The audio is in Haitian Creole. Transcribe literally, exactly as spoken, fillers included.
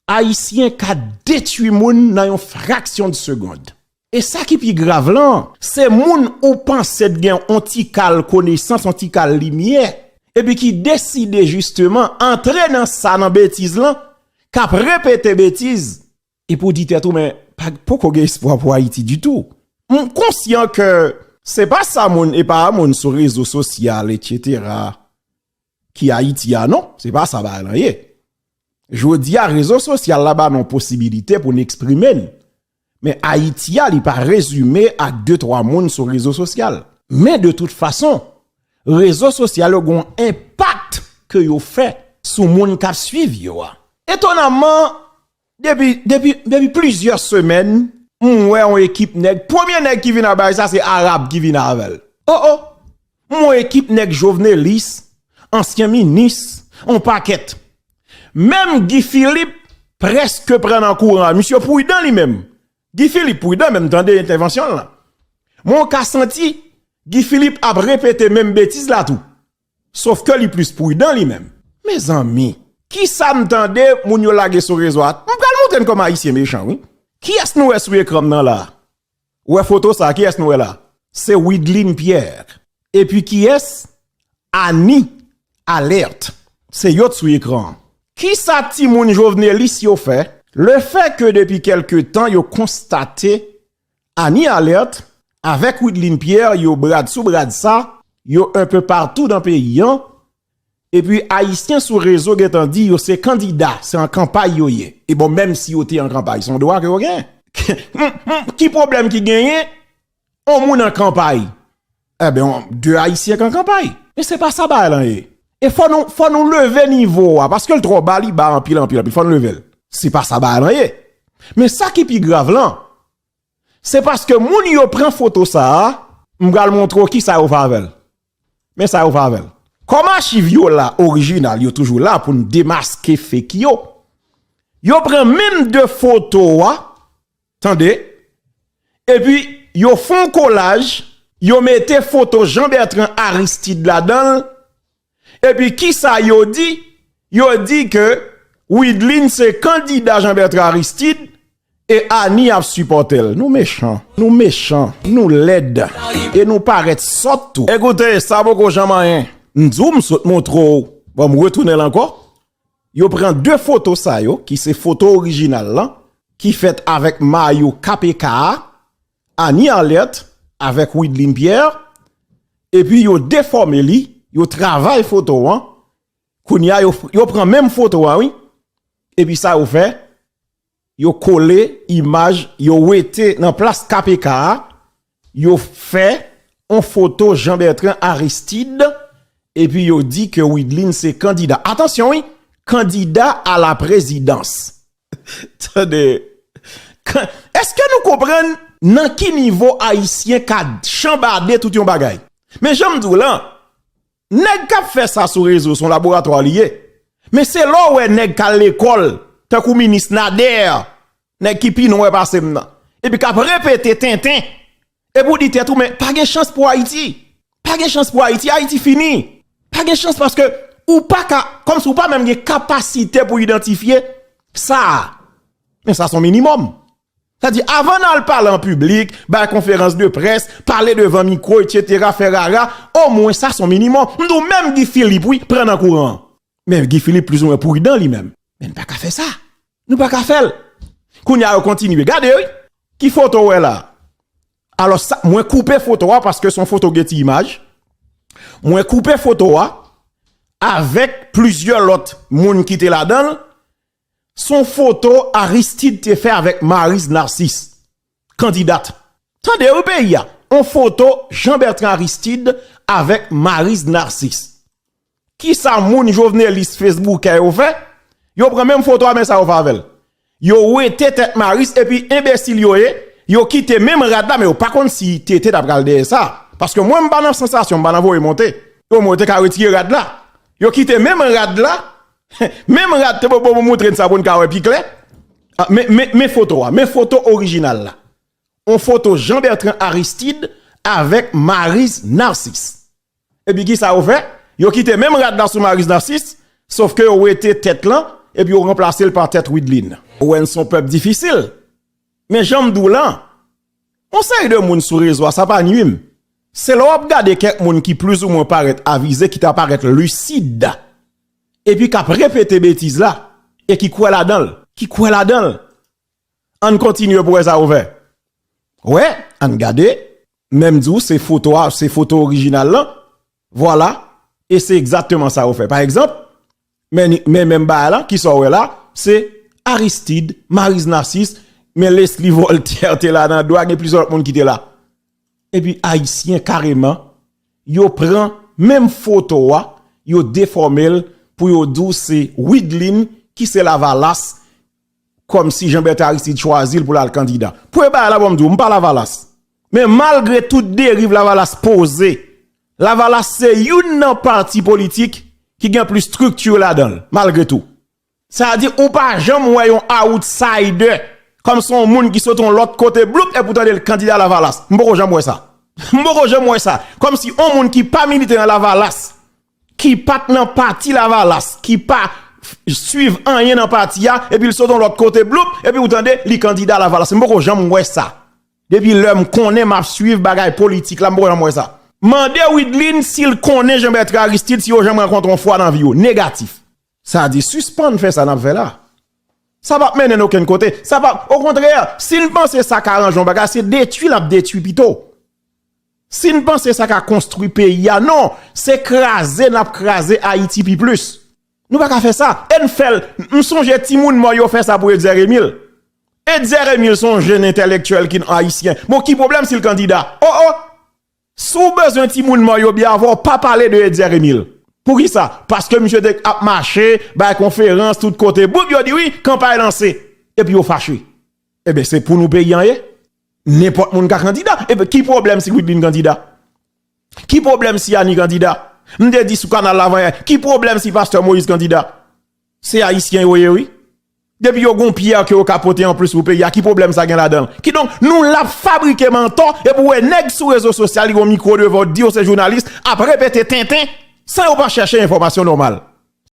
Ayisyen ka detwi moun nan yon fraksyon de segonn. E sa ki pi grav lan, se moun ou panse t gen yon ti kal konesans, yon ti kal limyè, epi ki deside jisteman antre nan sa, nan betiz lan, k ap repete betiz, epi w di tèt ou, men pa, poko gen espwa pou Ayiti ditou. M konsyan ke se pa sa moun, e pa moun sou rezo sosyal, etsetera, ki Ayiti a, non. Se pa sa bagay lan ye. Jodi a, rezo sosyal la ba nou posibilite pou n eksprime n. Men Ayiti a, li pa rezime ak de, twa moun sou rezo sosyal. Men de tout fason, rezo sosyal yo gen yon enpak ke yo fè sou moun k ap swiv yo a. Etonamman, depi, depi, depi plizyè semèn, m wè yon ekip nèg, premye nèg ki vin ak bagay sa, se Arab ki vin avè l. O, o! M wè yon ekip nèg jovnelis, ansyen minis, yon pakèt. Menm Guy Philippe prèske pran nan kouran. Misye pridan li menm. Guy Philippe pridan menm, tande entèvansyon l lan. Men w ka santi Guy Philippe ap repete menm betiz la tou. Sof ke li plis pridan li menm. Mezanmi, kisa m tande moun yo lage sou rezo a? M pral montre n kòman Ayisyen mechan, wi. Kiyès nou wè sou ekran m nan la? Ou wè foto sa, kiyès nou wè la? Se Widlin Pierre. Epi kiyès? Annie Alerte. Se yo t sou ekran an. Kisa timoun jovnelis yo fè? Lefètke depi kèlke tan yo konstate Annie Alerte avèk Widlin Pierre, yo brad sou brad sa, yo enpe patou nan peyi an, epi Ayisyen sou rezo gentan di yo se kandida, se an kanpay yo ye. E bon, menm si yo te an kanpay, se yon dwa ke yo genyen. Ki pwoblèm ki genyen? On moun an kanpay. Enben, de Ayisyen k an kanpay. Men se pa sa bagay lan ye. E fò nou, fò nou leve nivo a, paske l twò ba, li ba anpil, anpil, anpil. Fò n leve l. Se pa sa bagay lan ye. Men sa ki pi grav lan, se paske moun yo pran foto sa a, m pral montre w kisa yo fè avè l. Men sa yo fè avè l. Kòm achiv yo la, orijinal yo toujou la pou n demaske fake yo, yo pran menm de foto a, tande, epi yo fè yon kolaj, yo mete foto Jean Bertrand Aristide ladan l, epi kisa yo di? Yo di ke Widlin se kandida Jean Bertrand Aristide, e Annie ap sipòte l. Nou mechan, nou mechan, nou lèd, e nou parèt sòt tou. Ekoute, sa poko janm anyen. M di w, m sot montre w. Bon, m retounen l ankò. Yo pran de foto sa yo, ki se foto orijinal lan, ki fèt avèk mayo K P K a, Annie Alerte avèk Widlin Pierre, epi yo defòme li, yo travay foto an. Kounye a, yo, yo pran menm foto a, wi. Epi sa yo fè, yo kole imaj, yo wete nan plas K P K a, yo fè yon foto Jean Bertrand Aristide, epi yo di ke Widlin se kandida. Atansyon, wi, kandida a la prezidans. Tande, èske nou konprann nan ki nivo Ayisyen ka chanbade tout yon bagay? Men jan m di w lan, nèg k ap fè sa sou rezo, se yon laboratwa li ye. Men se lè w wè nèg k al lekòl, tankou minis Nader, nèg ki pi nwè pase m nan, epi k ap repete tenten, epi w di tèt ou, men pa gen chans pou Ayiti. Pa gen chans pou Ayiti. Ayiti fini. Pa gen chans paske ou pa ka, kòmsi ou pa menm gen kapasite pou idantifye sa a. Men sa se yon minimòm. Sa di, avan n al pale an piblik, bay konferans de près, pale devan mikwo, etsetera, fè rara, omwen sa se yon minimòm. M di w, menm Guy Philippe, wi, pran nan kouran an. Men Guy Philippe plizoumwen pridan li menm. Men n pa ka fè sa. Nou pa ka fè l. Kounye a yo kontinye. Gade, wi. Ki foto w wè la? Alò, sa, mwen koupe foto a paske se yon foto gen ti imaj. Mwen koupe foto a avèk plizyè lòt moun ki te ladan l. Se yon foto Aristide te fè avèk Maryse Narcisse, kandidat. Tande wi peyi a. Yon foto Jean Bertrand Aristide avèk Maryse Narcisse. Kisa moun jovnelis fesboukè yo fè? Yo pran menm foto a, men sa yo fè avè l. Yo wete tèt Maryse, epi enbesil yo ye, yo kite menm rad la, men yo pa konn si tete t ap pral dèyè sa. Paske mwen, m pa nan sansasyon, m pa nan voye monte. Yo mwen te ka retire rad la. Yo kite menm rad la, menm rad te bo bo moutre n sa pou n ka wè pi klè. Ah, men, men, men foto a, men foto orijinal la. On foto Jean Bertrand Aristide avèk Maryse Narcisse. Epi kisa yo fè? Yo kite menm rad la sou Maryse Narcisse, sof ke yo wete tèt lan, epi yo ranplase l pa tèt Widlin. Ou wè n se yon pèp difisil. Men jan m di w lan, yon seri de moun sou rezo a, sa pa nwi m. Se lè w ap gade kèk moun ki plizoumwen parèt avize, ki ta parèt lisid, epi k ap repete betiz la, e ki kwè ladan l, ki kwè ladan l. Ann kontinye pou wè sa yo fè. Wè, ann gade, menm di w se foto a, se foto orijinal lan. Vwala, e se egzakteman sa yo fè. Pa egzanp, men, men menm bagay la, kisa w wè la, se Aristide, Maryse Narcisse, men Leslie Voltaire te la nan dwa, gen plizyè lòt moun ki te la. Epi Ayisyen kareman, yo pran menm foto a, yo defòme l pou yo di w se Widlin ki se Lavalas, kòmsi Jean Bertrand Aristide chwazi l pou l al kandida. Premye bagay la, bon, m di w, m pa Lavalas. Men malgre tout deriv Lavalas poze, Lavalas se youn nan pati politik ki gen plis estrikti ladan l, malgre tou. Sa di, ou pa janm wè yon outsider, kòmsi yon moun ki sot yon lòt kote, bloup, epi w tande l kandida Lavalas. M poko janm wè sa. M poko janm wè sa. Kòmsi yon moun ki pa milite nan Lavalas, ki pa t nan pati Lavalas, ki pa f- swiv anyen nan pati a, epi l sot yon lòt kote, bloup, epi w tande li kandida Lavalas. M poko janm wè sa. Depi lè m konnen m ap swiv bagay politik la, m poko janm wè sa. Mande Widlin si l konnen Jean Bertrand Aristide, si yo janm rankontre yon fwa nan vi yo. Negatif. Sa di, sispann fè sa n ap fè la. Sa p ap mennen n okenn kote. Sa p ap, okontrè, si n panse sa ka ranje yon bagay, se detwi n ap detwi pito. Si n panse sa ka konstwi peyi a, non, se kraze n ap kraze Ayiti pi plis. Nou pa ka fè sa. E n fè l, m sonje timoun mò yo fè sa pou Etzer Emile. Etzer Emile se yon jenn entèlektyèl ki ayisyen. Bon, ki pwoblèm si l kandida? O, o! Si w bezwen timoun mò yo byen avè w, pa pale de Etzer Emile. Poukisa? Paske misye te ap mache, bay konferans tout kote. Boup, yo di wi, kanpay lanse. Epi yo fache. Ebyen, se pou nou peyi an ye. Nenpòt moun ka kandida. Ebyen, ki pwoblèm si Widlin kandida? Ki pwoblèm si Annie kandida? M te di sou kanal la avan yè, ki pwoblèm si pastè Moïse kandida? Se Ayisyen yo ye, wi. Depi yo gon pyè ke yo ka pote anplis pou peyi a, ki pwoblèm sa gen ladan l? Kidonk, nou la ap fabrike mantò, epi w wè nèg sou rezo sosyal, li gon mikwo devan w, di yo se jounalis, ap repete tenten, san yo pa chèche enfòmasyon nòmal.